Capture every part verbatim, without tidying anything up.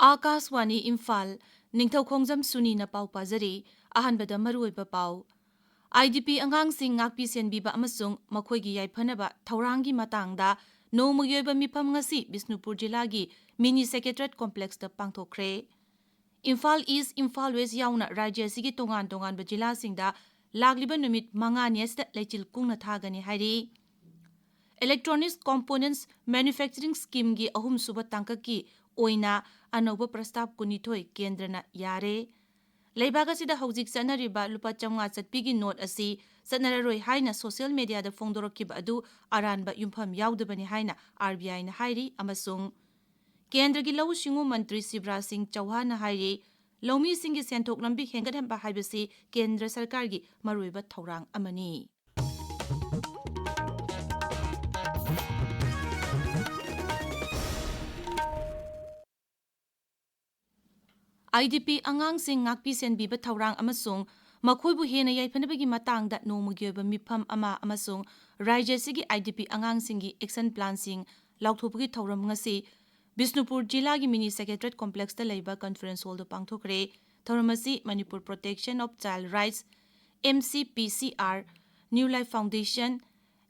ꯑꯥꯀꯥꯁꯋꯥꯅꯤ ꯏꯝꯐꯥꯜ, ꯅꯤꯡꯊꯧꯈꯣꯡꯖꯝ ꯁꯨꯅꯤꯅ ꯄꯥꯎ ꯄꯥꯖꯔꯤ꯫ ꯑꯍꯥꯟꯕꯗ ꯃꯔꯨꯑꯣꯏꯕ ꯄꯥꯎ꯫ IDP ꯑꯉꯥꯡꯁꯤꯡ ꯉꯥꯛꯄꯤ ꯁꯦꯟꯕꯤꯕ ꯑꯃꯁꯨꯡ ꯃꯈꯣꯏꯒꯤ ꯌꯥꯏꯐꯅꯕ ꯊꯧꯔꯥꯡꯒꯤ ꯃꯇꯥꯡꯗ ꯅꯣꯡꯃꯒꯤ ꯑꯣꯏꯕ ꯃꯤꯐꯝ ꯉꯁꯤ ꯕꯤꯁꯅꯨꯄꯨꯔ ꯖꯤꯂꯥꯒꯤ ꯃꯤꯅꯤ ꯁꯦꯀ꯭ꯔꯦꯇꯔꯤꯌꯦꯠ ꯀꯣꯝꯄ꯭ꯂꯦꯛꯁꯇ ꯄꯥꯡꯊꯣꯛꯈ꯭ꯔꯦ꯫ ꯏꯝꯐꯥꯜ ꯏꯁ, ꯏꯝꯐꯥꯜ ꯋꯦꯁ ꯌꯥꯎꯅ ꯔꯥꯖ꯭ꯌ ꯑꯁꯤꯒꯤ ꯇꯣꯉꯥꯟ ꯇꯣꯉꯥꯟꯕ ꯖꯤꯂꯥꯁꯤꯡꯗ ꯂꯥꯛꯂꯤꯕ ꯅꯨꯃꯤꯠ ꯃꯉꯥꯅꯤ ꯑꯁꯤꯗ ꯂꯩꯆꯤꯜ ꯀꯨꯡꯅ ꯊꯥꯒꯅꯤ ꯍꯥꯏꯔꯤ꯫ Electronics Components Manufacturing Schemeꯒꯤ ꯑꯍꯨꯝꯁꯨꯕ ꯇꯥꯡꯀꯛꯀꯤ ꯑꯣꯏꯅ ꯑꯅꯧꯕ ꯄ꯭ꯔꯁꯇꯥꯕ ꯀꯨꯟꯅꯤꯊꯣꯏ ꯀꯦꯟꯗ꯭ꯔꯅ ꯌꯥꯔꯦ꯫ ꯂꯩꯕꯥꯛ ꯑꯁꯤꯗ ꯍꯧꯖꯤꯛ ꯆꯠꯅꯔꯤꯕ ꯂꯨꯄꯥ ꯆꯥꯝꯃꯉꯥ ꯆꯠꯄꯤꯒꯤ ꯅꯣꯠ ꯑꯁꯤ ꯆꯠꯅꯔꯔꯣꯏ ꯍꯥꯏꯅ ꯁꯣꯁꯤꯌꯦꯜ ꯃꯦꯗꯤꯌꯥꯗ ꯐꯣꯡꯗꯣꯔꯛꯈꯤꯕ ꯑꯗꯨ ꯑꯔꯥꯟꯕ ꯌꯨꯝꯐꯝ ꯌꯥꯎꯗꯕꯅꯤ ꯍꯥꯏꯅ RBIꯅ ꯍꯥꯏꯔꯤ ꯑꯃꯁꯨꯡ ꯀꯦꯟꯗ꯭ꯔꯒꯤ ꯂꯧꯎ ꯁꯤꯡꯎ ꯃꯟꯇ꯭ꯔꯤ ꯁꯤꯕ꯭ꯔꯥꯖ ꯁꯤꯡ ꯆꯧꯍꯥꯟꯅ ꯍꯥꯏꯔꯤ, ꯂꯧꯃꯤꯁꯤꯡꯒꯤ ꯁꯦꯟꯊꯣꯛ ꯂꯝꯕꯤ ꯍꯦꯟꯒꯠꯍꯟꯕ ꯍꯥꯏꯕꯁꯤ ꯀꯦꯟꯗ꯭ꯔ ꯁꯔꯀꯥꯔꯒꯤ ꯃꯔꯨꯑꯣꯏꯕ ꯊꯧꯔꯥꯡ ꯑꯃꯅꯤ꯫ IDP ꯑꯉꯥꯡꯁꯤꯡ ꯉꯥꯛꯄꯤ ꯁꯦꯟꯕꯤꯕ ꯊꯧꯔꯥꯡ ꯑꯃꯁꯨꯡ ꯃꯈꯣꯏꯕꯨ ꯍꯦꯟꯅ ꯌꯥꯏꯐꯅꯕꯒꯤ ꯃꯇꯥꯡꯗ ꯅꯣꯡꯃꯒꯤ ꯑꯣꯏꯕ ꯃꯤꯐꯝ ꯑꯃ ꯑꯃꯁꯨꯡ ꯔꯥꯖ꯭ꯌ ꯑꯁꯤꯒꯤ IDP ꯑꯉꯥꯡꯁꯤꯡꯒꯤ action planꯁꯤꯡ ꯂꯥꯎꯊꯣꯛꯄꯒꯤ ꯊꯧꯔꯝ ꯉꯁꯤ ꯕꯤꯁꯅꯨꯄꯨꯔ ꯖꯤꯂꯥꯒꯤ ꯃꯤꯅꯤ ꯁꯦꯀ꯭ꯔꯦꯇꯔꯤꯌꯦꯠ ꯀꯣꯝꯄ꯭ꯂꯦꯛꯁꯇ ꯂꯩꯕ ꯀꯟꯐꯔꯦꯟꯁ ꯍꯣꯜꯗ ꯄꯥꯡꯊꯣꯛꯈ꯭ꯔꯦ꯫ ꯊꯧꯔꯝ ꯑꯁꯤ Manipur Protection of Child Rights, MCPCR, New Life Foundation,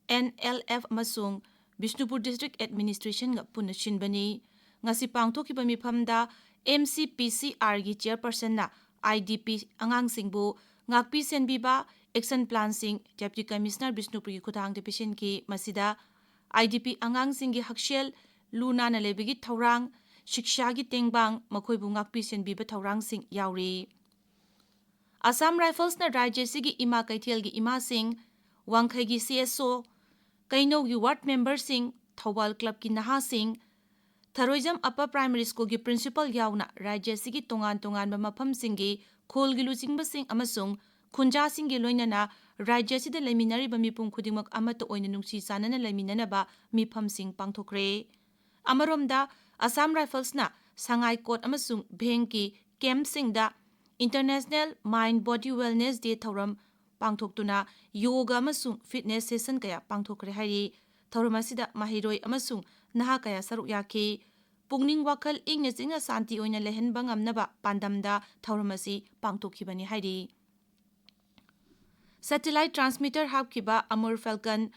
NLF ꯑꯃꯁꯨꯡ ꯕꯤꯁꯅꯨꯄꯨꯔ ꯗꯤꯁꯇ꯭ꯔꯤꯛ ꯑꯦꯗꯃꯤꯅꯤꯁꯇ꯭ꯔꯦꯁꯟꯒ ꯄꯨꯟꯅ ꯁꯤꯟꯕꯅꯤ꯫ ꯉꯁꯤ ꯄꯥꯡꯊꯣꯛꯈꯤꯕ ꯃꯤꯐꯝꯗ MCPCRꯒꯤ ꯆꯦꯌꯔꯄꯔꯁꯟꯅ IDP ꯑꯉꯥꯡꯁꯤꯡꯕꯨ ꯉꯥꯛꯄꯤ ꯁꯦꯟꯕꯤꯕ action planꯁꯤꯡ Deputy Commissioner ꯕꯤꯁꯅꯨꯄꯨꯔꯒꯤ ꯈꯨꯠꯊꯥꯡꯗ ꯄꯤꯁꯤꯟꯈꯤ꯫ ꯃꯁꯤꯗ IDP ꯑꯉꯥꯡꯁꯤꯡꯒꯤ ꯍꯛꯁꯦꯜ, ꯂꯨ ꯅꯥꯟꯅ ꯂꯩꯕꯒꯤ ꯊꯧꯔꯥꯡ, ꯁꯤꯛꯁꯥꯒꯤ ꯇꯦꯡꯕꯥꯡ, ꯃꯈꯣꯏꯕꯨ ꯉꯥꯛꯄꯤ ꯁꯦꯟꯕꯤꯕ ꯊꯧꯔꯥꯡꯁꯤꯡ ꯌꯥꯎꯔꯤ꯫ ꯑꯁꯥꯝ ꯔꯥꯏꯐꯜꯁꯅ ꯔꯥꯖ꯭ꯌ ꯑꯁꯤꯒꯤ ꯏꯃꯥ ꯀꯩꯊꯦꯜꯒꯤ ꯏꯃꯥꯁꯤꯡ, ꯋꯥꯡꯈꯩꯒꯤ CSO, ꯀꯩꯅꯧꯒꯤ ꯋꯥꯔꯗ ꯃꯦꯝꯕꯔꯁꯤꯡ, ꯊꯧꯕꯥꯜ ꯀ꯭ꯂꯕꯀꯤ ꯅꯍꯥꯁꯤꯡ, ꯊꯔꯣꯏꯖꯝ ꯑꯞꯄꯔ ꯄ꯭ꯔꯥꯏꯃꯔꯤ ꯁ꯭ꯀꯨꯜꯒꯤ ꯄ꯭ꯔꯤꯟꯁꯤꯄꯥꯜ ꯌꯥꯎꯅ ꯔꯥꯖ꯭ꯌ ꯑꯁꯤꯒꯤ ꯇꯣꯉꯥꯟ ꯇꯣꯉꯥꯟꯕ ꯃꯐꯝꯁꯤꯡꯒꯤ ꯈꯨꯜꯒꯤ ꯂꯨꯆꯤꯡꯕꯁꯤꯡ ꯑꯃꯁꯨꯡ ꯈꯨꯟꯖꯥꯁꯤꯡꯒꯤ ꯂꯣꯏꯅꯅ ꯔꯥꯖ꯭ꯌ ꯑꯁꯤꯗ ꯂꯩꯃꯤꯟꯅꯔꯤꯕ ꯃꯤꯄꯨꯝ ꯈꯨꯗꯤꯡꯃꯛ ꯑꯃꯠꯇ ꯑꯣꯏꯅ ꯅꯨꯡꯁꯤ ꯆꯥꯟꯅꯅ ꯂꯩꯃꯤꯟꯅꯅꯕ ꯃꯤꯐꯝꯁꯤꯡ ꯄꯥꯡꯊꯣꯛꯈ꯭ꯔꯦ꯫ ꯑꯃꯔꯣꯝꯗ, ꯑꯁꯥꯝ ꯔꯥꯏꯐꯜꯁꯅ ꯁꯉꯥꯏ ꯀꯣꯠ ꯑꯃꯁꯨꯡ ꯚꯦꯡꯀꯤ ꯀꯦꯝꯞꯁꯤꯡꯗ International Mind Body Wellness Day ꯊꯧꯔꯝ ꯄꯥꯡꯊꯣꯛꯇꯨꯅ ꯌꯣꯒ ꯑꯃꯁꯨꯡ ꯐꯤꯠꯅꯦꯁ ꯁꯦꯁꯟ ꯀꯌꯥ ꯄꯥꯡꯊꯣꯛꯈ꯭ꯔꯦ ꯍꯥꯏꯔꯤ꯫ ꯊꯧꯔꯝ ꯑꯁꯤꯗ ꯃꯍꯩꯔꯣꯏ ꯑꯃꯁꯨꯡ ꯅꯍꯥ ꯀꯌꯥ ꯁꯔꯨꯛ ꯌꯥꯈꯤ꯫ ꯄꯨꯛꯅꯤꯡ ꯋꯥꯈꯜ ꯏꯪꯅ ꯆꯤꯛꯅ ꯁꯥꯟꯇꯤ ꯑꯣꯏꯅ ꯂꯩꯍꯟꯕ ꯉꯝꯅꯕ ꯄꯥꯟꯗꯝꯗ ꯊꯧꯔꯝ ꯑꯁꯤ ꯄꯥꯡꯊꯣꯛꯈꯤꯕꯅꯤ ꯍꯥꯏꯔꯤ꯫ Satellite transmitter ꯍꯥꯞꯈꯤꯕ Amur Falcon,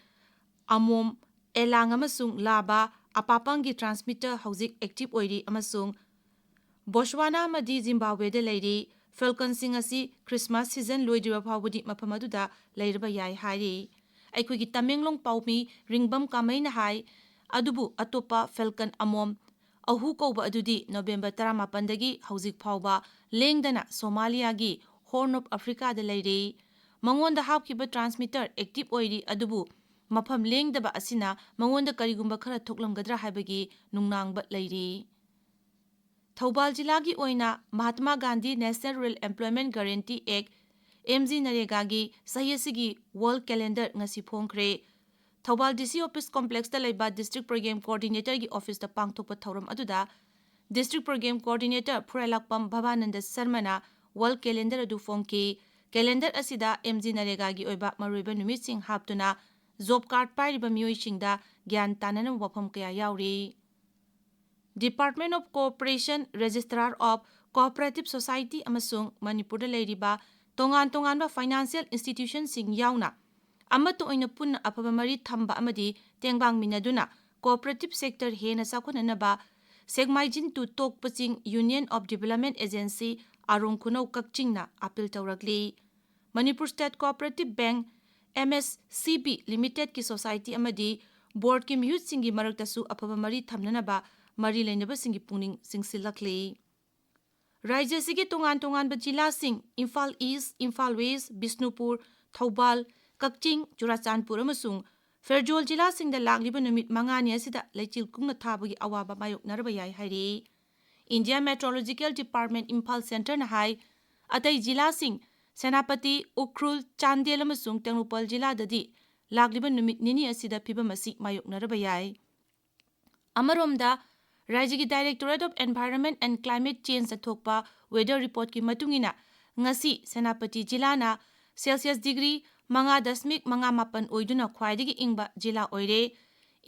ꯑꯃꯣꯝ, ꯑꯦꯂꯥꯡ ꯑꯃꯁꯨꯡ ꯂꯥꯕꯥ ꯑꯄꯥꯄꯥꯡꯒꯤ transmitter ꯍꯧꯖꯤꯛ active ꯑꯣꯏꯔꯤ ꯑꯃꯁꯨꯡ ꯕꯣꯠꯁ꯭ꯋꯥꯅꯥ ꯑꯃꯗꯤ ꯖꯤꯝꯕꯥꯕ꯭ꯋꯦꯗ ꯂꯩꯔꯤ꯫ Falconꯁꯤꯡ ꯑꯁꯤ Christmas season ꯂꯣꯏꯗ꯭ꯔꯤꯕ ꯐꯥꯎꯕꯗꯤ ꯃꯐꯝ ꯑꯗꯨꯗ ꯂꯩꯔꯕ ꯌꯥꯏ ꯍꯥꯏꯔꯤ꯫ ꯑꯩꯈꯣꯏꯒꯤ ꯇꯃꯦꯡꯂꯣꯡ ꯄꯥꯎꯃꯤ ꯔꯤꯡꯕꯝ ꯀꯥꯃꯩꯅ ꯍꯥꯏ, ꯑꯗꯨꯕꯨ ꯑꯇꯣꯞꯄ Falcon ꯑꯃꯣꯝ ꯑꯍꯨ ꯀꯧꯕ ꯑꯗꯨꯗꯤ November ꯇꯔꯥꯃꯥꯄꯟꯗꯒꯤ ꯍꯧꯖꯤꯛ ꯐꯥꯎꯕ ꯂꯦꯡꯗꯅ ꯁꯣꯃꯥꯂꯤꯌꯥꯒꯤ Horn of Africaꯗ ꯂꯩꯔꯤ꯫ ꯃꯉꯣꯟꯗ ꯍꯥꯞꯈꯤꯕ transmitter active ꯑꯣꯏꯔꯤ, ꯑꯗꯨꯕꯨ ꯃꯐꯝ ꯂꯦꯡꯗꯕ ꯑꯁꯤꯅ ꯃꯉꯣꯟꯗ ꯀꯔꯤꯒꯨꯝꯕ ꯈꯔ ꯊꯣꯛꯂꯝꯒꯗ꯭ꯔꯥ ꯍꯥꯏꯕꯒꯤ ꯅꯨꯡꯅꯥꯡꯕ ꯂꯩꯔꯤ꯫ ꯊꯧꯕꯥꯜ ꯖꯤꯂꯥꯒꯤ ꯑꯣꯏꯅ Mahatma Gandhi National Rural Employment Guarantee Act, MGNREGAꯒꯤ ꯆꯍꯤ ꯑꯁꯤꯒꯤ wall calendar ꯉꯁꯤ ꯐꯣꯡꯈ꯭ꯔꯦ꯫ ꯊꯧꯕꯥꯜ DC office complexꯇ ꯂꯩꯕ district program coordinatorꯒꯤ officeꯇ ꯄꯥꯡꯊꯣꯛꯄ ꯊꯧꯔꯝ ꯑꯗꯨꯗ district program coordinator ꯐꯨꯔꯥꯏꯂꯥꯛꯄꯝ ꯚꯕꯥꯅꯟꯗ ꯁꯔꯃꯅ wall calendar ꯑꯗꯨ ꯐꯣꯡꯈꯤ꯫ Calendar ꯑꯁꯤꯗ MGNREGAꯒꯤ ꯑꯣꯏꯕ ꯃꯔꯨꯑꯣꯏꯕ ꯅꯨꯃꯤꯠꯁꯤꯡ ꯍꯥꯞꯇꯨꯅ job card ꯄꯥꯏꯔꯤꯕ ꯃꯤꯑꯣꯏꯁꯤꯡꯗ ꯒ꯭ꯌꯥꯟ ꯇꯥꯅꯅꯕ ꯋꯥꯐꯝ ꯀꯌꯥ ꯌꯥꯎꯔꯤ꯫ Department of Cooperation, Registrar of Cooperative Society ꯑꯃꯁꯨꯡ ꯃꯅꯤꯄꯨꯔꯗ ꯂꯩꯔꯤꯕ ꯇꯣꯉꯥꯟ ꯇꯣꯉꯥꯟꯕ financial institutionꯁꯤꯡ ꯌꯥꯎꯅ ꯑꯃꯠꯇ ꯑꯣꯏꯅ ꯄꯨꯟꯅ ꯑꯐꯕ ꯃꯔꯤ ꯊꯝꯕ ꯑꯃꯗꯤ ꯇꯦꯡꯕꯥꯡꯃꯤꯟꯅꯗꯨꯅ cooperative sector ꯍꯦꯟꯅ ꯆꯥꯎꯈꯠꯅꯅꯕ ꯁꯦꯛꯃꯥꯏꯖꯤꯟ to ꯇꯣꯛꯄꯆꯤꯡ Union of Development Agency ꯑꯔꯣꯡ ꯈꯨꯅꯧ ꯀꯛꯆꯤꯡꯅ appeal ꯇꯧꯔꯛꯂꯤ꯫ Manipur State Cooperative Bank, MSCB Limitedꯀꯤ society ꯑꯃꯗꯤ boardꯀꯤ ꯃꯤꯍꯨꯠꯁꯤꯡꯒꯤ ꯃꯔꯛꯇꯁꯨ ꯑꯐꯕ ꯃꯔꯤ ꯊꯝꯅꯅꯕ ꯃꯔꯤ ꯂꯩꯅꯕꯁꯤꯡꯒꯤ ꯄꯨꯛꯅꯤꯡ ꯆꯤꯡꯁꯤꯜꯂꯛꯂꯤ꯫ ꯔꯥꯖ꯭ꯌ ꯑꯁꯤꯒꯤ ꯇꯣꯉꯥꯟ ꯇꯣꯉꯥꯟꯕ ꯖꯤꯂꯥꯁꯤꯡ ꯏꯝꯐꯥꯜ East, ꯏꯝꯐꯥꯜ West, ꯕꯤꯁꯅꯨꯄꯨꯔ, ꯊꯧꯕꯥꯜ, ꯀꯛꯆꯤꯡ, ꯆꯨꯔꯥꯆꯥꯟꯄꯨꯔ ꯑꯃꯁꯨꯡ ꯐꯦꯔꯖꯣꯜ ꯖꯤꯂꯥꯁꯤꯡꯗ ꯂꯥꯛꯂꯤꯕ ꯅꯨꯃꯤꯠ ꯃꯉꯥꯅꯤ ꯑꯁꯤꯗ ꯂꯩꯆꯤꯜ ꯀꯨꯡꯅ ꯊꯥꯕꯒꯤ ꯑꯋꯥꯕ ꯃꯥꯌꯣꯛꯅꯔꯕ ꯌꯥꯏ ꯍꯥꯏꯔꯤ꯫ India Meteorological Department ꯏꯝꯐꯥꯜ Centreꯅ ꯍꯥꯏ, ꯑꯇꯩ ꯖꯤꯂꯥꯁꯤꯡ ꯁꯦꯅꯥꯄꯇꯤ, ꯎꯈ꯭ꯔꯨꯜ, ꯆꯥꯟꯗꯦꯜ ꯑꯃꯁꯨꯡ ꯇꯦꯡꯅꯧꯄꯜ ꯖꯤꯂꯥꯗꯗꯤ ꯂꯥꯛꯂꯤꯕ ꯅꯨꯃꯤꯠ ꯅꯤꯅꯤ ꯑꯁꯤꯗ ꯐꯤꯚꯝ ꯑꯁꯤ ꯃꯥꯌꯣꯛꯅꯔꯕ ꯌꯥꯏ꯫ ꯑꯃꯔꯣꯝꯗ, ꯔꯥꯖ꯭ꯌꯒꯤ Directorate of Environment and Climate Changeꯅ ꯊꯣꯛꯄ weather reportꯀꯤ ꯃꯇꯨꯡ ꯏꯟꯅ, ꯉꯁꯤ ꯁꯦꯅꯥꯄꯇꯤ ꯖꯤꯂꯥꯅ Celsius degree ꯃꯉꯥ ꯗꯁꯃꯤꯛ ꯃꯉꯥ ꯃꯥꯄꯟ ꯑꯣꯏꯗꯨꯅ ꯈ꯭ꯋꯥꯏꯗꯒꯤ ꯏꯪꯕ ꯖꯤꯂꯥ ꯑꯣꯏꯔꯦ꯫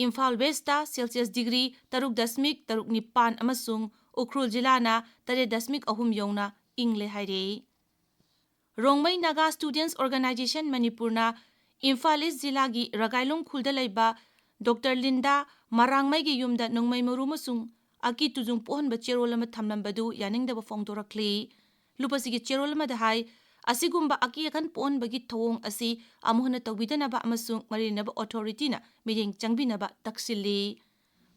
ꯏꯝꯐꯥꯜ ꯋꯦꯁꯇ ꯁꯦꯜꯁꯤꯌꯁ ꯗꯤꯒ꯭ꯔꯤ ꯇꯔꯨꯛ ꯗꯁꯃꯤꯛ ꯇꯔꯨꯛ ꯅꯤꯄꯥꯟ ꯑꯃꯁꯨꯡ ꯎꯈ꯭ꯔꯨꯜ ꯖꯤꯂꯥꯅ ꯇꯔꯦꯠ ꯗꯁꯃꯤꯛ ꯑꯍꯨꯝ ꯌꯧꯅ ꯏꯪꯂꯦ ꯍꯥꯏꯔꯤ꯫ ꯔꯣꯡꯃꯩ ꯅꯥꯒꯥ ꯁ꯭ꯇꯨꯗꯦꯟꯠꯁ ꯑꯣꯔꯒꯅꯥꯏꯖꯦꯁꯟ ꯃꯅꯤꯄꯨꯔꯅ ꯏꯝꯐꯥꯜ ꯏꯁ ꯖꯤꯂꯥꯒꯤ ꯔꯒꯥꯏꯂꯣꯡ ꯈꯨꯜꯗ ꯂꯩꯕ ꯗꯣꯛꯇꯔ ꯂꯤꯟꯗꯥ ꯃꯔꯥꯡꯃꯩꯒꯤ ꯌꯨꯝꯗ ꯅꯣꯡꯃꯩ ꯃꯔꯨ ꯑꯃꯁꯨꯡ ꯑꯀꯤ ꯇꯨꯖꯨꯡ ꯄꯣꯛꯍꯟꯕ ꯆꯦꯔꯣꯜ ꯑꯃ ꯊꯝꯂꯝꯕꯗꯨ ꯌꯥꯅꯤꯡꯗꯕ ꯐꯣꯡꯗꯣꯔꯛꯂꯤ꯫ ꯂꯨꯞ ꯑꯁꯤꯒꯤ ꯆꯦꯔꯣꯜ ꯑꯃꯗ ꯍꯥꯏ, ꯑꯁꯤꯒꯨꯝꯕ ꯑꯀꯤ ꯑꯈꯟ ꯄꯣꯛꯍꯟꯕꯒꯤ ꯊꯧꯑꯣꯡ ꯑꯁꯤ ꯑꯃꯨꯛ ꯍꯟꯅ ꯇꯧꯕꯤꯗꯅꯕ ꯑꯃꯁꯨꯡ ꯃꯔꯤ ꯂꯩꯅꯕ ꯑꯣꯊꯣꯔꯤꯇꯤꯅ ꯃꯤꯠꯌꯦꯡ ꯆꯪꯕꯤꯅꯕ ꯇꯛꯁꯤꯜꯂꯤ꯫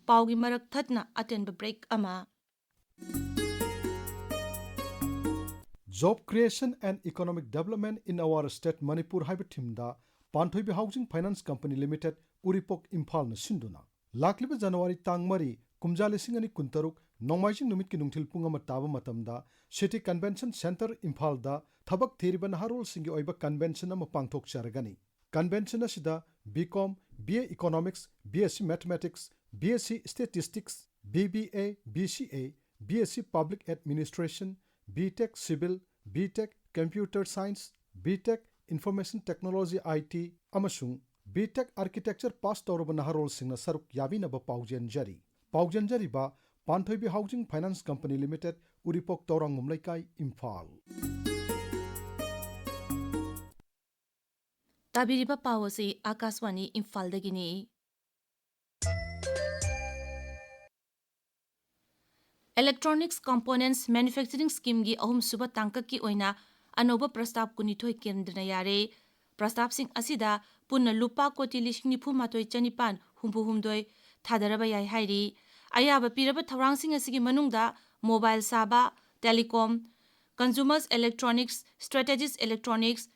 ꯄꯥꯎꯒꯤ ꯃꯔꯛ ꯊꯠꯅ ꯑꯇꯦꯟꯕ ꯕ꯭ꯔꯦꯛ ꯑꯃ꯫ Job Creation and Economic Development in Our State Manipur ꯍꯥꯏꯕ ꯊꯤꯝꯗ ꯄꯥꯟꯊꯣꯏꯕꯤ ꯍꯥꯎꯁꯤꯡ ꯐꯥꯏꯅꯥꯟꯁ ꯀꯝꯄꯅꯤ ꯂꯤꯃꯤꯇꯦꯗ, ꯎꯔꯤꯄꯣꯛ, ꯏꯝꯐꯥꯜꯅ ꯁꯤꯟꯗꯨꯅ ꯂꯥꯛꯂꯤꯕ ꯖꯅꯋꯥꯔꯤ ꯇꯥꯡ ꯃꯔꯤ, ꯀꯨꯝꯖꯥ ꯂꯤꯁꯤꯡ ꯑꯅꯤ ꯀꯨꯟꯇꯔꯨꯛ, ꯅꯣꯡꯃꯥꯏꯖꯤꯡ ꯅꯨꯃꯤꯠꯀꯤ ꯅꯨꯡꯊꯤꯜ ꯄꯨꯡ ꯑꯃ ꯇꯥꯕ ꯃꯇꯝꯗ ꯁꯤꯇꯤ ꯀꯟꯚꯦꯟꯁꯟ ꯁꯦꯟꯇꯔ, ꯏꯝꯐꯥꯜꯗ ꯊꯕꯛ ꯊꯤꯔꯤꯕ ꯅꯍꯥꯔꯣꯜꯁꯤꯡꯒꯤ ꯑꯣꯏꯕ ꯀꯟꯚꯦꯟꯁꯟ ꯑꯃ ꯄꯥꯡꯊꯣꯛꯆꯔꯒꯅꯤ꯫ ꯀꯟꯚꯦꯟꯁꯟ ꯑꯁꯤꯗ B com, B A economics, B S C mathematics, B S C statistics, B B A, B C A, B S C public administration, B tech civil, B tech computer science, B tech information technology, I T, ꯑꯃꯁꯨꯡ B tech architecture pass ꯇꯧꯔꯕ ꯅꯍꯥꯔꯣꯜꯁꯤꯡꯅ ꯁꯔꯨꯛ ꯌꯥꯕꯤꯅꯕ ꯄꯥꯎꯖꯦꯟꯖꯔꯤ꯫ ꯄꯥꯎꯖꯦꯟꯖꯔꯤꯕ ꯄꯥꯟꯊꯣꯏꯕꯤ housing finance company limited, Uripok, ꯇꯧꯔꯥꯡꯉꯨꯝ ꯂꯩꯀꯥꯏ, ꯏꯝꯐꯥꯜ꯫ ꯇꯥꯕꯤꯔꯤꯕ ꯄꯥꯎ ꯑꯁꯤ ꯑꯥꯀꯥꯁꯋꯥꯅꯤ ꯏꯝꯐꯥꯜꯗꯒꯤꯅꯤ꯫ Electronics Components Manufacturing Schemeꯒꯤ ꯑꯍꯨꯝꯁꯨꯕ ꯇꯥꯡꯀꯛꯀꯤ ꯑꯣꯏꯅ ꯑꯅꯧꯕ ꯄ꯭ꯔꯁꯇꯥꯕ ꯀꯨꯟꯅꯤꯊꯣꯏ ꯀꯦꯟꯗ꯭ꯔꯅ ꯌꯥꯔꯦ꯫ ꯄ꯭ꯔꯁꯇꯥꯕꯁꯤꯡ ꯑꯁꯤꯗ ꯄꯨꯟꯅ ꯂꯨꯄꯥ ꯀꯣꯇꯤ ꯂꯤꯁꯤꯡ ꯅꯤꯐꯨ ꯃꯥꯊꯣꯏ ꯆꯅꯤꯄꯥꯟ ꯍꯨꯝꯐꯨ ꯍꯨꯝꯗꯣꯏ ꯊꯥꯗꯔꯕ ꯌꯥꯏ ꯍꯥꯏꯔꯤ꯫ ꯑꯌꯥꯕ ꯄꯤꯔꯕ ꯊꯧꯔꯥꯡꯁꯤꯡ ꯑꯁꯤꯒꯤ ꯃꯅꯨꯡꯗ mobile ꯁꯥꯕ, telecom, consumers electronics, strategic electronics,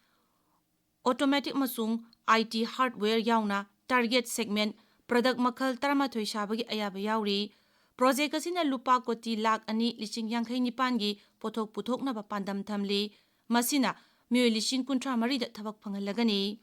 automotive ꯑꯃꯁꯨꯡ I T hardware ꯌꯥꯎꯅ target segment product ꯃꯈꯜ ꯇꯔꯥꯃꯥꯊꯣꯏ ꯁꯥꯕꯒꯤ ꯑꯌꯥꯕ ꯌꯥꯎꯔꯤ꯫ Project ꯑꯁꯤꯅ ꯂꯨꯄꯥ ꯀꯣꯇꯤ ꯂꯥꯈ ꯑꯅꯤ ꯂꯤꯁꯤꯡ ꯌꯥꯡꯈꯩ ꯅꯤꯄꯥꯟꯒꯤ ꯄꯣꯠꯊꯣꯛ ꯄꯨꯊꯣꯛꯅꯕ ꯄꯥꯟꯗꯝ ꯊꯝꯂꯤ꯫ ꯃꯁꯤꯅ ꯃꯤꯑꯣꯏ ꯂꯤꯁꯤꯡ ꯀꯨꯟꯊ꯭ꯔꯥ ꯃꯔꯤꯗ ꯊꯕꯛ ꯐꯪꯍꯜꯂꯒꯅꯤ꯫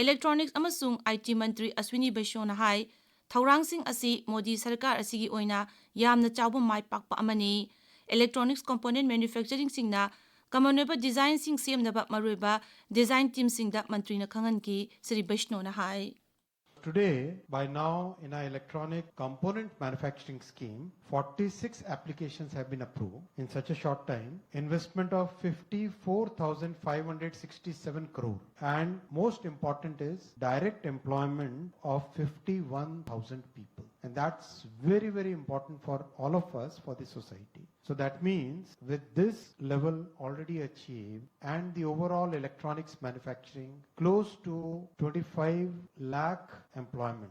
Electronics ꯑꯃꯁꯨꯡ I T ꯃꯟꯇ꯭ꯔꯤ ꯑꯁ꯭ꯋꯤꯅꯤ ꯕꯩꯁ꯭ꯅꯣꯅ ꯍꯥꯏ, ꯊꯧꯔꯥꯡꯁꯤꯡ ꯑꯁꯤ ꯃꯣꯗꯤ ꯁꯔꯀꯥꯔ ꯑꯁꯤꯒꯤ ꯑꯣꯏꯅ ꯌꯥꯝꯅ ꯆꯥꯎꯕ ꯃꯥꯏ ꯄꯥꯛꯄ ꯑꯃꯅꯤ꯫ Electronics component manufacturingꯁꯤꯡꯅ common ꯑꯣꯏꯕ designꯁꯤꯡ ꯁꯦꯝꯅꯕ ꯃꯔꯨꯑꯣꯏꯕ design teamꯁꯤꯡꯗ ꯃꯟꯇ꯭ꯔꯤꯅ ꯈꯪꯍꯟꯈꯤ, ꯁ꯭ꯔꯤ ꯕꯩꯁ꯭ꯅꯣꯅ ꯍꯥꯏ꯫ Today, by now, in our electronic component manufacturing scheme, forty-six applications have been approved in such a short time, investment of fifty-four thousand five hundred sixty-seven crore. And most important is direct employment of fifty-one thousand people. And that's very, very important for all of us, for the society. So that means with this level already achieved and the overall electronics manufacturing close to twenty-five lakh employment.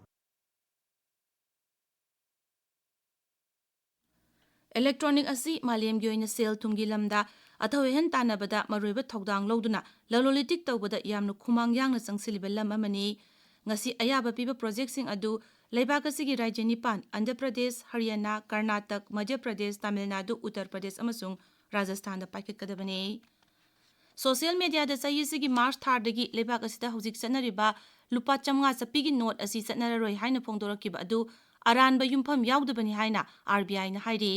Electronic ꯑꯁꯤ ꯃꯥꯂꯦꯝꯒꯤ ꯑꯣꯏꯅ ꯁꯦꯜ ꯊꯨꯝꯒꯤ ꯂꯝꯗ ꯑꯊꯣꯏ ꯑꯍꯦꯟ ꯇꯥꯟꯅꯕꯗ ꯃꯔꯨꯑꯣꯏꯕ ꯊꯧꯗꯥꯡ ꯂꯧꯗꯨꯅ ꯂꯂꯣꯟ ꯏꯇꯤꯛ ꯇꯧꯕꯗ ꯌꯥꯝꯅ ꯈꯨꯃꯥꯡ ꯌꯥꯡꯅ ꯆꯪꯁꯤꯜꯂꯤꯕ ꯂꯝ ꯑꯃꯅꯤ꯫ ꯉꯁꯤ ꯑꯌꯥꯕ ꯄꯤꯕ ꯄ꯭ꯔꯣꯖꯦꯛꯁꯤꯡ ꯑꯗꯨ ꯂꯩꯕꯥꯛ ꯑꯁꯤꯒꯤ ꯔꯥꯖ꯭ꯌ ꯅꯤꯄꯥꯟ, ꯑꯟꯙ꯭ꯔ ꯄ꯭ꯔꯗꯦꯁ, ꯍꯔꯤꯌꯥꯅꯥ, ꯀꯔꯅꯥꯇꯛ, ꯃꯙ꯭ꯌ ꯄ꯭ꯔꯗꯦꯁ, ꯇꯥꯃꯤꯜ ꯅꯥꯗꯨ, ꯎꯠꯇꯔ ꯄ꯭ꯔꯗꯦꯁ ꯑꯃꯁꯨꯡ ꯔꯥꯖꯁꯊꯥꯟꯗ ꯄꯥꯏꯈꯠꯀꯗꯕꯅꯤ꯫ ꯁꯣꯁꯤꯌꯦꯜ ꯃꯦꯗꯤꯌꯥꯗ ꯆꯍꯤ ꯑꯁꯤꯒꯤ ꯃꯥꯔꯆ ꯊꯥꯗꯒꯤ ꯂꯩꯕꯥꯛ ꯑꯁꯤꯗ ꯍꯧꯖꯤꯛ ꯆꯠꯅꯔꯤꯕ ꯂꯨꯄꯥ ꯆꯥꯝꯃꯉꯥ ꯆꯠꯄꯤꯒꯤ ꯅꯣꯠ ꯑꯁꯤ ꯆꯠꯅꯔꯔꯣꯏ ꯍꯥꯏꯅ ꯐꯣꯡꯗꯣꯔꯛꯈꯤꯕ ꯑꯗꯨ ꯑꯔꯥꯟꯕ ꯌꯨꯝꯐꯝ ꯌꯥꯎꯗꯕꯅꯤ ꯍꯥꯏꯅ ꯑꯥꯔ ꯕꯤ ꯑꯥꯏꯅ ꯍꯥꯏꯔꯤ꯫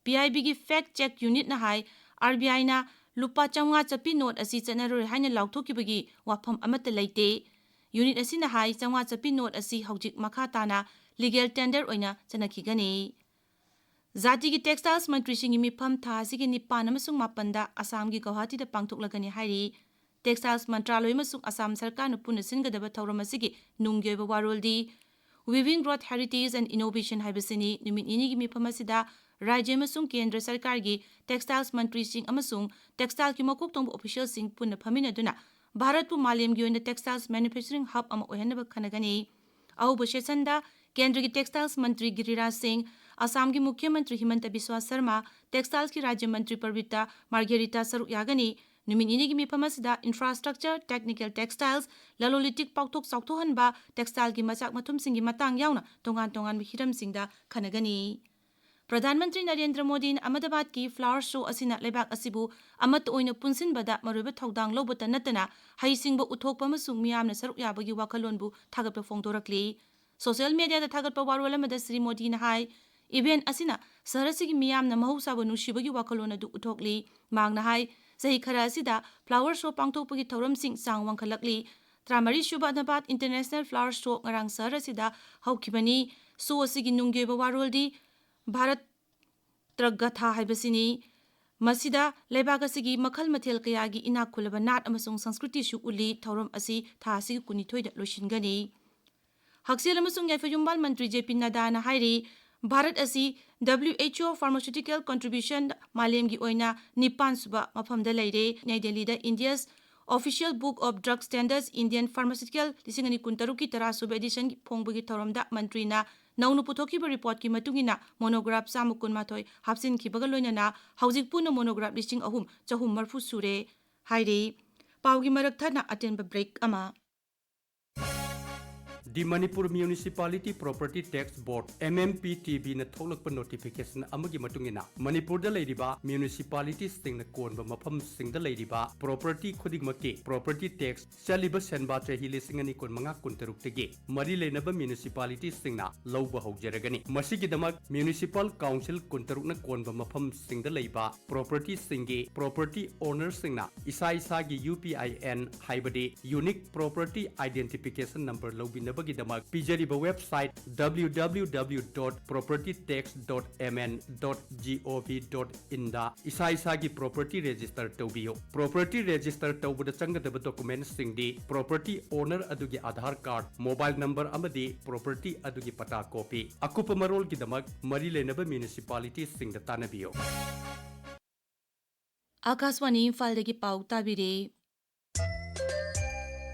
ꯄꯤ ꯑꯥꯏ ꯕꯤꯒꯤ ꯐꯦꯛ ꯆꯦꯛ ꯌꯨꯅꯤꯠꯅ ꯍꯥꯏ, ꯑꯥꯔ ꯕꯤ ꯑꯥꯏꯅ ꯂꯨꯄꯥ ꯆꯥꯝꯃꯉꯥ ꯆꯠꯄꯤ ꯅꯣꯠ ꯑꯁꯤ ꯆꯠꯅꯔꯣꯏ ꯍꯥꯏꯅ ꯂꯥꯎꯊꯣꯛꯈꯤꯕꯒꯤ ꯋꯥꯐꯝ ꯑꯃꯠꯇ ꯂꯩꯇꯦ꯫ ꯌꯨꯅꯤꯠ ꯑꯁꯤꯅ ꯍꯥꯏ, ꯆꯥꯝꯃꯉꯥ ꯆꯠꯄꯤ ꯅꯣꯠ ꯑꯁꯤ ꯍꯧꯖꯤꯛ ꯃꯈꯥ ꯇꯥꯅ ꯂꯤꯒꯦꯜ ꯇꯦꯟꯗꯔ ꯑꯣꯏꯅ ꯆꯠꯅꯈꯤꯒꯅꯤ꯫ ꯖꯥꯇꯤꯒꯤ ꯇꯦꯛꯁꯇꯥꯏꯜꯁ ꯃꯟꯇ꯭ꯔꯤꯁꯤꯡꯒꯤ ꯃꯤꯐꯝ ꯊꯥ ꯑꯁꯤꯒꯤ ꯅꯤꯄꯥꯟ ꯑꯃꯁꯨꯡ ꯃꯥꯄꯟꯗ ꯑꯁꯥꯝꯒꯤ ꯒꯧꯍꯥꯇꯤꯗ ꯄꯥꯡꯊꯣꯛꯂꯒꯅꯤ ꯍꯥꯏꯔꯤ꯫ ꯇꯦꯛꯁꯇꯥꯏꯜꯁ ꯃꯟꯇ꯭ꯔꯥꯂꯣꯏ ꯑꯃꯁꯨꯡ ꯑꯁꯥꯝ ꯁꯔꯀꯥꯔꯅ ꯄꯨꯟꯅ ꯁꯤꯟꯒꯗꯕ ꯊꯧꯔꯝ ꯑꯁꯤꯒꯤ ꯅꯨꯡꯒꯤ ꯑꯣꯏꯕ ꯋꯥꯔꯣꯜꯗꯤ Weaving Growth Heritage and Innovation ꯍꯥꯏꯕꯁꯤꯅꯤ꯫ ꯅꯨꯃꯤꯠ ꯅꯤꯅꯤꯒꯤ ꯃꯤꯐꯝ ꯑꯁꯤꯗ ꯔꯥꯖ꯭ꯌ ꯑꯃꯁꯨꯡ ꯀꯦꯟꯗ꯭ꯔ ꯁꯔꯀꯥꯔꯒꯤ ꯇꯦꯛꯁꯇꯥꯏꯜꯁ ꯃꯟꯇ꯭ꯔꯤꯁꯤꯡ ꯑꯃꯁꯨꯡ ꯇꯦꯛꯁꯇꯥꯏꯜꯒꯤ ꯃꯀꯣꯛ ꯊꯣꯡꯕ ꯑꯣꯐꯤꯁꯤꯌꯦꯜꯁꯤꯡ ꯄꯨꯟꯅ ꯐꯝꯃꯤꯟꯅꯗꯨꯅ ꯚꯥꯔꯠꯄꯨ ꯃꯥꯂꯦꯝꯒꯤ ꯑꯣꯏꯅ ꯇꯦꯛꯁꯇꯥꯏꯜꯁ ꯃꯦꯅꯨꯐꯦꯛꯆꯔꯤꯡ ꯍꯕ ꯑꯃ ꯑꯣꯏꯍꯟꯅꯕ ꯈꯟꯅꯒꯅꯤ꯫ ꯑꯍꯧꯕ ꯁꯦꯁꯟꯗ ꯀꯦꯟꯗ꯭ꯔꯒꯤ ꯇꯦꯛꯁꯇꯥꯏꯜꯁ ꯃꯟꯇ꯭ꯔꯤ ꯒꯤꯔꯤꯔꯥꯖ ꯁꯤꯡ, ꯑꯁꯥꯝꯒꯤ ꯃꯨꯈ꯭ꯌ ꯃꯟꯇ꯭ꯔꯤ ꯍꯤꯃꯟꯇ ꯕꯤꯁ꯭ꯋꯥ ꯁꯔꯃ, ꯇꯦꯛꯁꯇꯥꯏꯜꯁꯀꯤ ꯔꯥꯖ꯭ꯌ ꯃꯟꯇ꯭ꯔꯤ ꯄꯕꯤꯇꯥ ꯃꯥꯔꯒꯦꯔꯤꯇꯥ ꯁꯔꯨꯛ ꯌꯥꯒꯅꯤ꯫ ꯅꯨꯃꯤꯠ ꯅꯤꯅꯤꯒꯤ ꯃꯤꯐꯝ ꯑꯁꯤꯗ ꯏꯟꯐ꯭ꯔꯥꯁ꯭ꯇ꯭ꯔꯛꯆꯔ, ꯇꯦꯛꯅꯤꯀꯦꯜ ꯇꯦꯛꯁꯇꯥꯏꯜꯁ, ꯂꯂꯣꯟ ꯏꯇꯤꯛ ꯄꯥꯛꯊꯣꯛ ꯆꯥꯎꯊꯣꯛꯍꯟꯕ, ꯇꯦꯛꯁꯇꯥꯏꯜꯒꯤ ꯃꯆꯥꯛ ꯃꯊꯨꯝꯁꯤꯡꯒꯤ ꯃꯇꯥꯡ ꯌꯥꯎꯅ ꯇꯣꯉꯥꯟ ꯇꯣꯉꯥꯟꯕ ꯍꯤꯔꯝꯁꯤꯡꯗ ꯈꯟꯅꯒꯅꯤ꯫ ꯄ꯭ꯔꯙꯥꯟ ꯃꯟꯇ꯭ꯔꯤ ꯅꯔꯦꯟꯗ꯭ꯔ ꯃꯣꯗꯤꯅ ꯑꯍꯃꯗꯥꯕꯥꯗꯀꯤ ꯐ꯭ꯂꯥꯋꯔ ꯁꯣ ꯑꯁꯤꯅ ꯂꯩꯕꯥꯛ ꯑꯁꯤꯕꯨ ꯑꯃꯠꯇ ꯑꯣꯏꯅ ꯄꯨꯟꯁꯤꯟꯕꯗ ꯃꯔꯨꯑꯣꯏꯕ ꯊꯧꯗꯥꯡ ꯂꯧꯕꯇ ꯅꯠꯇꯅ ꯍꯩꯁꯤꯡꯕ ꯎꯠꯊꯣꯛꯄ ꯑꯃꯁꯨꯡ ꯃꯤꯌꯥꯝꯅ ꯁꯔꯨꯛ ꯌꯥꯕꯒꯤ ꯋꯥꯈꯜꯂꯣꯟꯕꯨ ꯊꯥꯒꯠꯄ ꯐꯣꯡꯗꯣꯔꯛꯂꯤ꯫ ꯁꯣꯁꯤꯌꯦꯜ ꯃꯦꯗꯤꯌꯥꯗ ꯊꯥꯒꯠꯄ ꯋꯥꯔꯣꯜ ꯑꯃꯗ ꯁ꯭ꯔꯤ ꯃꯣꯗꯤꯅ ꯍꯥꯏ, ꯏꯚꯦꯟꯠ ꯑꯁꯤꯅ ꯁꯍꯔ ꯑꯁꯤꯒꯤ ꯃꯤꯌꯥꯝꯅ ꯃꯍꯧꯁꯥꯕꯨ ꯅꯨꯡꯁꯤꯕꯒꯤ ꯋꯥꯈꯜꯂꯣꯟ ꯑꯗꯨ ꯎꯠꯊꯣꯛꯂꯤ꯫ ꯃꯍꯥꯛꯅ ꯍꯥꯏ, ꯆꯍꯤ ꯈꯔ ꯑꯁꯤꯗ ꯐ꯭ꯂꯥꯋꯔ ꯁꯣ ꯄꯥꯡꯊꯣꯛꯄꯒꯤ ꯊꯧꯔꯝꯁꯤꯡ ꯆꯥꯡ ꯋꯥꯡꯈꯠꯂꯛꯂꯤ꯫ ꯇꯔꯥꯃꯔꯤ ꯁꯨꯕ ꯑꯅꯥꯕꯥꯗ ꯏꯟꯇꯔꯅꯦꯁꯅꯦꯜ ꯐ꯭ꯂꯥꯋꯔ ꯁꯣ ꯉꯔꯥꯡ ꯁꯍꯔ ꯑꯁꯤꯗ ꯍꯧꯈꯤꯕꯅꯤ꯫ ꯁꯣ ꯑꯁꯤꯒꯤ ꯅꯨꯡꯒꯤ ꯑꯣꯏꯕ ꯋꯥꯔꯣꯜꯗꯤ ꯚꯥꯔꯠ ꯇ꯭ꯔꯒꯊꯥ ꯍꯥꯏꯕꯁꯤꯅꯤ꯫ ꯃꯁꯤꯗ ꯂꯩꯕꯥꯛ ꯑꯁꯤꯒꯤ ꯃꯈꯜ ꯃꯊꯦꯜ ꯀꯌꯥꯒꯤ ꯏꯅꯥꯛ ꯈꯨꯜꯂꯕ ꯅꯥꯠ ꯑꯃꯁꯨꯡ ꯁꯪꯁꯀ꯭ꯔꯤꯇꯤꯁꯨ ꯎꯠꯂꯤ꯫ ꯊꯧꯔꯝ ꯑꯁꯤ ꯊꯥ ꯑꯁꯤꯒꯤ ꯀꯨꯟꯅꯤꯊꯣꯏꯗ ꯂꯣꯏꯁꯤꯟꯒꯅꯤ꯫ ꯍꯛꯁꯦꯜ ꯑꯃꯁꯨꯡ ꯌꯥꯏꯐ ꯌꯨꯝꯕꯥꯜ ꯃꯟꯇ꯭ꯔꯤ ꯖꯦ ꯄꯤ ꯅꯗꯥꯅ ꯍꯥꯏꯔꯤ, ꯚꯥꯔꯠ ꯑꯁꯤ W H O pharmaceutical contribution ꯃꯥꯂꯦꯝꯒꯤ ꯑꯣꯏꯅ ꯅꯤꯄꯥꯟ ꯁꯨꯕ ꯃꯐꯝꯗ ꯂꯩꯔꯦ꯫ ꯅ꯭ꯌꯨ ꯗꯦꯜꯂꯤꯗ India's Official Book of Drug Standards Indian Pharmaceutical ꯂꯤꯁꯤꯡ ꯑꯅꯤ ꯀꯨꯟꯇꯔꯨꯛꯀꯤ ꯇꯔꯥ ꯁꯨꯕ ꯑꯦꯗꯤꯁꯟꯒꯤ ꯐꯣꯡꯕꯒꯤ ꯊꯧꯔꯝꯗ ꯃꯟꯇ꯭ꯔꯤꯅ ꯅꯧꯅ ꯄꯨꯊꯣꯛꯈꯤꯕ ꯔꯤꯄꯣꯔꯠꯀꯤ ꯃꯇꯨꯡ ꯏꯟꯅ ꯃꯣꯅꯣꯒ꯭ꯔꯥꯐ ꯆꯥꯝꯃ ꯀꯨꯟꯃꯥꯊꯣꯏ ꯍꯥꯞꯆꯤꯟꯈꯤꯕꯒ ꯂꯣꯏꯅꯅ ꯍꯧꯖꯤꯛ ꯄꯨꯟꯅ ꯃꯣꯅꯣꯒ꯭ꯔꯥꯐ ꯂꯤꯁꯤꯡ ꯑꯍꯨꯝ ꯆꯍꯨꯝ ꯃꯔꯤꯐꯨ ꯁꯨꯔꯦ ꯍꯥꯏꯔꯤ꯫ ꯄꯥꯎꯒꯤ ꯃꯔꯛ ꯊꯠꯅ ꯑꯇꯦꯟꯕ ꯕ꯭ꯔꯦꯛ ꯑꯃ꯫ The Manipur Municipality Property Tax Board, M M P T B, ꯅ ꯊꯣꯛꯂꯛꯄ ꯅꯣꯇꯤꯐꯤꯀꯦꯁꯟ ꯑꯃꯒꯤ ꯃꯇꯨꯡ ꯏꯟꯅ, ꯃꯅꯤꯄꯨꯔꯗ ꯂꯩꯔꯤꯕ ꯃ꯭ꯌꯨꯅꯤꯁꯤꯄꯥꯂꯤꯇꯤꯁꯤꯡꯅ ꯀꯣꯟꯕ ꯃꯐꯝꯁꯤꯡꯗ ꯂꯩꯔꯤꯕ ꯄ꯭ꯔꯣꯄꯔꯇꯤ ꯈꯨꯗꯤꯡꯃꯛꯀꯤ ꯄ꯭ꯔꯣꯄꯔꯇꯤ ꯇꯦꯛꯁ ꯆꯠꯂꯤꯕ ꯁꯦꯟꯕꯥ ꯆꯍꯤ ꯂꯤꯁꯤꯡ ꯑꯅꯤ ꯀꯨꯟꯃꯉꯥ ꯀꯨꯟꯇꯔꯨꯛꯇꯒꯤ ꯃꯔꯤ ꯂꯩꯅꯕ ꯃ꯭ꯌꯨꯅꯤꯁꯤꯄꯥꯂꯤꯇꯤꯁꯤꯡꯅ ꯂꯧꯕ ꯍꯧꯖꯔꯒꯅꯤ꯫ ꯃꯁꯤꯒꯤꯗꯃꯛ ꯃ꯭ꯌꯨꯅꯤꯁꯤꯄꯥꯜ ꯀꯥꯎꯟꯁꯤꯜ ꯀꯨꯟꯇꯔꯨꯛꯅ ꯀꯣꯟꯕ ꯃꯐꯝꯁꯤꯡꯗ ꯂꯩꯕ ꯄ꯭ꯔꯣꯄꯔꯇꯤꯁꯤꯡꯒꯤ ꯄ꯭ꯔꯣꯄꯔꯇꯤ ꯑꯣꯅꯔꯁꯤꯡꯅ ꯏꯁꯥ ꯏꯁꯥꯒꯤ U P I N, ꯍꯥꯏꯕꯗꯤ Unique Property Identification Number, ꯂꯧꯕꯤꯅꯕꯒꯤꯗꯃꯛ ꯄꯤꯖꯔꯤꯕ website W W W dot property tax dot M N dot gov dot in ꯗ ꯏꯁꯥ ꯏꯁꯥꯒꯤ ꯄ꯭ꯔꯣꯄꯔꯇꯤ ꯔꯦꯖꯤꯁꯇꯔ ꯇꯧꯕꯤꯌꯨ꯫ ꯄ꯭ꯔꯣꯄꯔꯇꯤ ꯔꯦꯖꯤꯁꯇꯔ ꯇꯧꯕꯗ ꯆꯪꯒꯗꯕ ꯗꯣꯀꯨꯃꯦꯟꯠꯁꯤꯡꯗꯤ ꯄ꯭ꯔꯣꯄꯔꯇꯤ ꯑꯣꯅꯔ ꯑꯗꯨꯒꯤ ꯑꯥꯙꯥꯔ ꯀꯥꯔꯗ, ꯃꯣꯕꯥꯏꯜ ꯅꯝꯕꯔ ꯑꯃꯗꯤ ꯄ꯭ꯔꯣꯄꯔꯇꯤ ꯑꯗꯨꯒꯤ ꯄꯇꯥ ꯀꯣꯄꯤ꯫ ꯑꯀꯨꯞꯄ ꯃꯔꯣꯜꯒꯤꯗꯃꯛ ꯃꯔꯤ ꯂꯩꯅꯕ ꯃ꯭ꯌꯨꯅꯤꯁꯤꯄꯥꯂꯤꯇꯤꯁꯤꯡꯗ ꯇꯥꯟꯅꯕꯤꯌꯨ꯫ ꯑꯥꯀꯥꯁꯕꯥꯅꯤ ꯏꯝꯐꯥꯜꯗꯒꯤ ꯄꯥꯎ ꯇꯥꯕꯤꯔꯦ꯫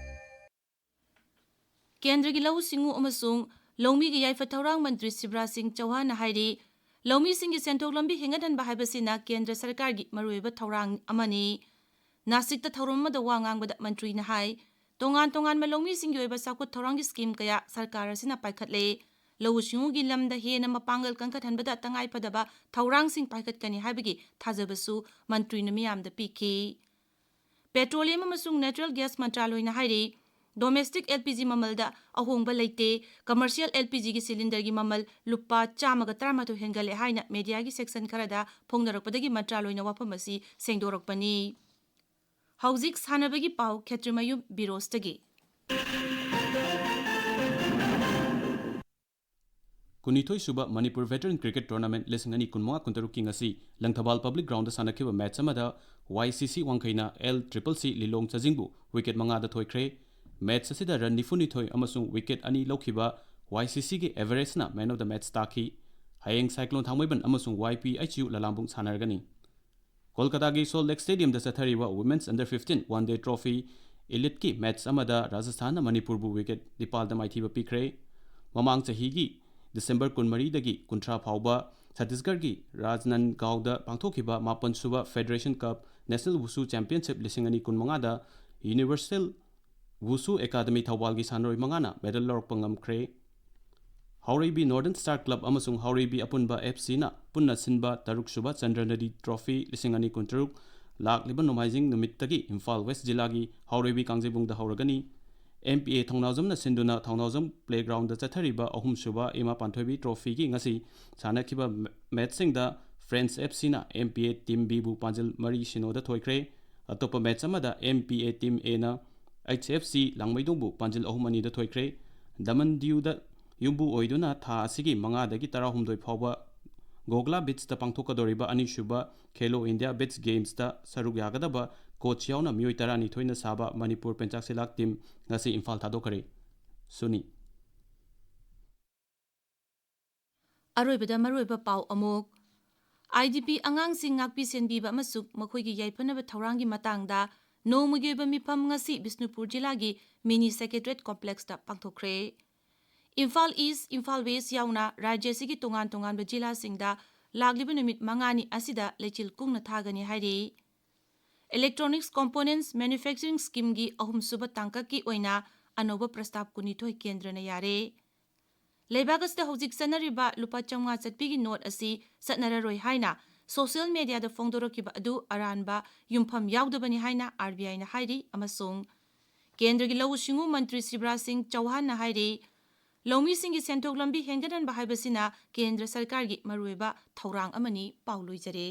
ꯀꯦꯟꯗ꯭ꯔꯒꯤ ꯂꯧꯎ ꯁꯤꯡꯎ ꯑꯃꯁꯨꯡ ꯂꯧꯃꯤꯒꯤ ꯌꯥꯏꯐ ꯊꯧꯔꯥꯡ ꯃꯟꯇ꯭ꯔꯤ ꯁꯤꯕ꯭ꯔꯥꯖ ꯁꯤꯡ ꯆꯧꯍꯥꯟꯅ ꯍꯥꯏꯔꯤ, ꯂꯧꯃꯤꯁꯤꯡꯒꯤ ꯁꯦꯟꯊꯣꯛ ꯂꯝꯕꯤ ꯍꯦꯟꯒꯠꯍꯟꯕ ꯍꯥꯏꯕꯁꯤꯅ ꯀꯦꯟꯗ꯭ꯔ ꯁꯔꯀꯥꯔꯒꯤ ꯃꯔꯨꯑꯣꯏꯕ ꯊꯧꯔꯥꯡ ꯑꯃꯅꯤ꯫ ꯅꯥꯁꯤꯛꯇ ꯊꯧꯔꯝ ꯑꯃꯗ ꯋꯥ ꯉꯥꯡꯕꯗ ꯃꯟꯇ꯭ꯔꯤꯅ ꯍꯥꯏ, ꯇꯣꯉꯥꯟ ꯇꯣꯉꯥꯟꯕ ꯂꯧꯃꯤꯁꯤꯡꯒꯤ ꯑꯣꯏꯕ ꯆꯥꯎꯈꯠ ꯊꯧꯔꯥꯡꯒꯤ ꯁ꯭ꯀꯤꯝ ꯀꯌꯥ ꯁꯔꯀꯥꯔ ꯑꯁꯤꯅ ꯄꯥꯏꯈꯠꯂꯦ꯫ ꯂꯧꯎ ꯁꯤꯡꯎꯒꯤ ꯂꯝꯗ ꯍꯦꯟꯅ ꯃꯄꯥꯡꯒꯜ ꯀꯟꯈꯠꯍꯟꯕꯗ ꯇꯉꯥꯏ ꯐꯗꯕ ꯊꯧꯔꯥꯡꯁꯤꯡ ꯄꯥꯏꯈꯠꯀꯅꯤ ꯍꯥꯏꯕꯒꯤ ꯊꯥꯖꯕꯁꯨ ꯃꯟꯇ꯭ꯔꯤꯅ ꯃꯤꯌꯥꯝꯗ ꯄꯤꯈꯤ꯫ ꯄꯦꯇ꯭ꯔꯣꯂꯤꯌꯝ ꯑꯃꯁꯨꯡ ꯅꯦꯆꯔꯦꯜ ꯒ꯭ꯌꯥꯁ ꯃꯟꯇ꯭ꯔꯥꯂꯣꯏꯅ ꯍꯥꯏꯔꯤ, ꯗꯣꯃꯦꯁꯇꯤꯛ L P G ꯃꯃꯜꯗ ꯑꯍꯣꯡꯕ ꯂꯩꯇꯦ꯫ ꯀꯃꯔꯁꯤꯌꯦꯜ L P G ꯒꯤ ꯁꯤꯂꯤꯟꯗꯔꯒꯤ ꯃꯃꯜ ꯂꯨꯄꯥ ꯆꯥꯝꯃꯒ ꯇꯔꯥꯃꯥꯊꯣꯏ ꯍꯦꯟꯒꯠꯂꯦ ꯍꯥꯏꯅ ꯃꯦꯗꯤꯌꯥꯒꯤ ꯁꯦꯛꯁꯟ ꯈꯔꯗ ꯐꯣꯡꯅꯔꯛꯄꯗꯒꯤ ꯃꯟꯇ꯭ꯔꯥꯂꯣꯏꯅ ꯋꯥꯐꯝ ꯑꯁꯤ ꯁꯦꯡꯗꯣꯔꯛꯄꯅꯤ꯫ ꯍꯧꯖꯤꯛ ꯁꯥꯟꯅꯕꯒꯤ ꯄꯥꯎ, ꯈꯦꯇ꯭ꯔꯤꯃꯌꯨꯝ ꯕꯤꯔꯣꯁꯇꯒꯤ꯫ ꯀꯨꯟꯅꯤꯊꯣꯏ ꯁꯨꯕ ꯃꯅꯤꯄꯨꯔ ꯚꯦꯇꯔꯟ ꯀ꯭ꯔꯤꯀꯦꯠ ꯇꯣꯔꯅꯥꯃꯦꯟꯠ ꯂꯤꯁꯤꯡ ꯑꯅꯤ ꯀꯨꯟꯃꯉꯥ ꯀꯨꯟꯇꯔꯨꯛꯀꯤ ꯉꯁꯤ ꯂꯪꯊꯕꯥꯜ ꯄꯕ꯭ꯂꯤꯛ ꯒ꯭ꯔꯥꯎꯟꯗ ꯁꯥꯟꯅꯈꯤꯕ ꯃꯦꯠꯆ ꯑꯃꯗ ꯋꯥꯏ ꯁꯤ ꯁꯤ ꯋꯥꯡꯈꯩꯅ ꯑꯦꯜ ꯇ꯭ꯔꯤꯄꯜ ꯁꯤ ꯂꯤꯂꯣꯡ ꯆꯥꯖꯤꯡꯕꯨ ꯋꯤꯀꯦꯠ ꯃꯉꯥꯗ ꯊꯣꯏꯈ꯭ꯔꯦ꯫ ꯃꯦꯠꯆ ꯑꯁꯤꯗ ꯔꯟ ꯅꯤꯐꯨꯅꯤꯊꯣꯏ ꯑꯃꯁꯨꯡ ꯋꯤꯀꯦꯠ ꯑꯅꯤ ꯂꯧꯈꯤꯕ ꯋꯥꯏ ꯁꯤ ꯁꯤꯒꯤ ꯑꯦꯚꯔꯦꯖꯅ ꯃꯦꯟ ꯑꯣꯐ ꯗ ꯃꯦꯠꯆ ꯇꯥꯈꯤ꯫ ꯍꯌꯦꯡ ꯁꯥꯏꯀ꯭ꯂꯣꯟ ꯊꯥꯡꯃꯩꯕꯟ ꯑꯃꯁꯨꯡ Y P H U Lalambung ꯁꯥꯟꯅꯔꯒꯅꯤ꯫ ꯀꯣꯜꯀꯇꯥꯒꯤ ꯁꯣꯜ ꯂꯦꯛ ꯁ꯭ꯇꯦꯗꯤꯌꯝꯗ ꯆꯠꯊꯔꯤꯕ women's under fifteen one day trophy ꯏꯂꯤꯠꯀꯤ ꯃꯦꯠꯆ ꯑꯃꯗ ꯔꯥꯖꯁꯊꯥꯟꯅ ꯃꯅꯤꯄꯨꯔꯕꯨ ꯋꯤꯀꯦꯠ ꯅꯤꯄꯥꯜꯗ ꯃꯥꯏꯊꯤꯕ ꯄꯤꯈ꯭ꯔꯦ꯫ ꯃꯃꯥꯡ ꯆꯍꯤꯒꯤ ꯗꯤꯁꯦꯝꯕꯔ ꯀꯨꯟꯃꯔꯤꯗꯒꯤ ꯀꯨꯟꯊ꯭ꯔꯥ ꯐꯥꯎꯕ ꯁꯠꯇꯤꯁꯒꯔꯒꯤ ꯔꯥꯖꯅꯟꯒꯥꯎꯗ ꯄꯥꯡꯊꯣꯛꯈꯤꯕ ꯃꯥꯄꯟ ꯁꯨꯕ ꯐꯦꯗꯔꯦꯁꯟ ꯀꯞ ꯅꯦꯁꯅꯦꯜ ꯋꯨꯁꯨ ꯆꯦꯝꯄꯤꯌꯟꯁꯤꯞ ꯂꯤꯁꯤꯡ ꯑꯅꯤ ꯀꯨꯟꯃꯉꯥꯗ ꯌꯨꯅꯤꯚꯔꯁꯦꯜ ꯋꯨꯁꯨ ꯑꯦꯀꯥꯗꯃꯤ ꯊꯧꯕꯥꯜꯒꯤ ꯁꯥꯟꯅꯔꯣꯏ ꯃꯉꯥꯅ ꯃꯦꯗꯜ ꯂꯧꯔꯛꯄ ꯉꯝꯈ꯭ꯔꯦ꯫ ꯍꯥꯎꯔꯩꯕꯤ ꯅꯣꯔꯗꯔꯟ ꯁ꯭ꯇꯥꯔ ꯀ꯭ꯂꯕ ꯑꯃꯁꯨꯡ ꯍꯥꯎꯔꯩꯕꯤ ꯑꯄꯨꯟꯕ ꯑꯦꯐ ꯁꯤꯅ ꯄꯨꯟꯅ ꯁꯤꯟꯕ ꯇꯔꯨꯛ ꯁꯨꯕ ꯆꯟꯗ꯭ꯔ ꯅꯗꯤ ꯇ꯭ꯔꯣꯐꯤ ꯂꯤꯁꯤꯡ ꯑꯅꯤ ꯀꯨꯟꯇꯔꯨꯛ ꯂꯥꯛꯂꯤꯕ ꯅꯣꯡꯃꯥꯏꯖꯤꯡ ꯅꯨꯃꯤꯠꯇꯒꯤ ꯏꯝꯐꯥꯜ ꯋꯦꯁ ꯖꯤꯂꯥꯒꯤ ꯍꯥꯎꯔꯩꯕꯤ ꯀꯥꯡꯖꯩꯕꯨꯡꯗ ꯍꯧꯔꯒꯅꯤ꯫ ꯑꯦꯝ ꯄꯤ ꯑꯦ ꯊꯧꯅꯥꯎꯖꯝꯅ ꯁꯤꯟꯗꯨꯅ ꯊꯧꯅꯥꯎꯖꯝ ꯄ꯭ꯂꯦꯒ꯭ꯔꯥꯎꯟꯗ ꯆꯠꯊꯔꯤꯕ ꯑꯍꯨꯝ ꯁꯨꯕ ꯏꯃꯥ ꯄꯥꯟꯊꯣꯏꯕꯤ ꯇ꯭ꯔꯣꯐꯤꯒꯤ ꯉꯁꯤ ꯁꯥꯟꯅꯈꯤꯕ ꯃꯦ-, ꯃꯦꯠꯆꯁꯤꯡꯗ ꯐ꯭ꯔꯦꯟꯁ ꯑꯦꯐ ꯁꯤꯅ ꯑꯦꯝ ꯄꯤ ꯑꯦ ꯇꯤꯝ ꯕꯤꯕꯨ ꯄꯥꯟꯖꯤꯜ ꯃꯔꯤ ꯁꯤꯅꯣꯗ ꯊꯣꯏꯈ꯭ꯔꯦ꯫ ꯑꯇꯣꯞꯄ ꯃꯦꯠꯆ ꯑꯃꯗ ꯑꯦꯝ ꯄꯤ ꯑꯦ ꯇꯤꯝ ꯑꯦꯅ ꯑꯩꯆ ꯑꯦꯐ ꯁꯤ ꯂꯥꯡꯃꯩꯗꯣꯡꯕꯨ ꯄꯥꯟꯖꯤꯜ ꯑꯍꯨꯝ ꯑꯅꯤꯗ ꯊꯣꯏꯈ꯭ꯔꯦ꯫ ꯗꯃꯟ ꯗ꯭ꯌꯨꯗ ꯌꯨꯝꯕꯨ ꯑꯣꯏꯗꯨꯅ ꯊꯥ ꯑꯁꯤꯒꯤ ꯃꯉꯥꯗꯒꯤ ꯇꯔꯥꯍꯨꯝꯗꯣꯏ ꯐꯥꯎꯕ ꯒꯣꯒꯂꯥ ꯕꯤꯠꯁꯇ ꯄꯥꯡꯊꯣꯛꯀꯗꯧꯔꯤꯕ ꯑꯅꯤꯁꯨꯕ ꯈꯦꯂꯣ ꯏꯟꯗꯤꯌꯥ ꯕꯤꯠꯁ ꯒꯦꯝꯁꯇ ꯁꯔꯨꯛ ꯌꯥꯒꯗꯕ ꯀꯣꯆ ꯌꯥꯎꯅ ꯃꯤꯑꯣꯏ ꯇꯔꯥꯅꯤꯊꯣꯏꯅ ꯁꯥꯕ ꯃꯅꯤꯄꯨꯔ ꯄꯦꯟꯆꯥꯛ ꯁꯤꯂꯥꯛ ꯇꯤꯝ ꯉꯁꯤ ꯏꯝꯐꯥꯜ ꯊꯥꯗꯣꯛꯈ꯭ꯔꯦ꯫ ꯁꯨꯅꯤ꯫ ꯑꯔꯣꯏꯕꯗ ꯃꯔꯨꯑꯣꯏꯕ ꯄꯥꯎ ꯑꯃꯨꯛ꯫ ꯑꯥꯏ ꯗꯤ ꯄꯤ ꯑꯉꯥꯡꯁꯤꯡ ꯉꯥꯛꯄꯤ ꯁꯦꯟꯕꯤꯕ ꯑꯃꯁꯨꯡ ꯃꯈꯣꯏꯒꯤ ꯌꯥꯏꯐꯅꯕ ꯊꯧꯔꯥꯡꯒꯤ ꯃꯇꯥꯡꯗ ꯅꯣꯡꯃꯒꯤ ꯑꯣꯏꯕ ꯃꯤꯐꯝ ꯉꯁꯤ ꯕꯤꯁꯅꯨꯄꯨꯔ ꯖꯤꯂꯥꯒꯤ ꯃꯤꯅꯤ ꯁꯦꯀ꯭ꯔꯦꯇꯔꯤꯌꯦꯠ ꯀꯣꯝꯄ꯭ꯂꯦꯛꯁꯇ ꯄꯥꯡꯊꯣꯛꯈ꯭ꯔꯦ꯫ ꯏꯝꯐꯥꯜ ꯏꯁ, ꯏꯝꯐꯥꯜ ꯋꯦꯁ ꯌꯥꯎꯅ ꯔꯥꯖ꯭ꯌ ꯑꯁꯤꯒꯤ ꯇꯣꯉꯥꯟ ꯇꯣꯉꯥꯟꯕ ꯖꯤꯂꯥꯁꯤꯡꯗ ꯂꯥꯛꯂꯤꯕ ꯅꯨꯃꯤꯠ ꯃꯉꯥꯅꯤ ꯑꯁꯤꯗ ꯂꯩꯆꯤꯜ ꯀꯨꯡꯅ ꯊꯥꯒꯅꯤ ꯍꯥꯏꯔꯤ꯫ Electronics Components Manufacturing Scheme ꯒꯤ ꯑꯍꯨꯝꯁꯨꯕ ꯇꯥꯡꯀꯛꯀꯤ ꯑꯣꯏꯅ ꯑꯅꯧꯕ ꯄ꯭ꯔꯁꯇꯥꯕ ꯀꯨꯟꯅꯤꯊꯣꯏ ꯀꯦꯟꯗ꯭ꯔꯅ ꯌꯥꯔꯦ꯫ ꯂꯩꯕꯥꯛ ꯑꯁꯤꯗ ꯍꯧꯖꯤꯛ ꯆꯠꯅꯔꯤꯕ ꯂꯨꯄꯥ ꯆꯥꯝꯃꯉꯥ ꯆꯠꯄꯤꯒꯤ ꯅꯣꯠ ꯑꯁꯤ ꯆꯠꯅꯔꯔꯣꯏ ꯍꯥꯏꯅ ꯁꯣꯁꯤꯌꯦꯜ ꯃꯦꯗꯤꯌꯥꯗ ꯐꯣꯡꯗꯣꯔꯛꯈꯤꯕ ꯑꯗꯨ ꯑꯔꯥꯟꯕ, ꯌꯨꯝꯐꯝ ꯌꯥꯎꯗꯕꯅꯤ ꯍꯥꯏꯅ ꯑꯥꯔ ꯕꯤ ꯑꯥꯏꯅ ꯍꯥꯏꯔꯤ꯫ ꯑꯃꯁꯨꯡ ꯀꯦꯟꯗ꯭ꯔꯒꯤ ꯂꯧꯎ ꯁꯤꯡꯎ ꯃꯟꯇ꯭ꯔꯤ ꯁꯤꯕꯔꯥꯖ ꯁꯤꯡ ꯆꯧꯍꯥꯟꯅ ꯍꯥꯏꯔꯤ, ꯂꯧꯃꯤꯁꯤꯡꯒꯤ ꯁꯦꯟꯊꯣꯛ ꯂꯝꯕꯤ ꯍꯦꯟꯒꯠꯍꯟꯕ ꯍꯥꯏꯕꯁꯤꯅ ꯀꯦꯟꯗ꯭ꯔ ꯁꯔꯀꯥꯔꯒꯤ ꯃꯔꯨꯑꯣꯏꯕ ꯊꯧꯔꯥꯡ ꯑꯃꯅꯤ꯫ ꯄꯥꯎ ꯂꯣꯏꯖꯔꯦ꯫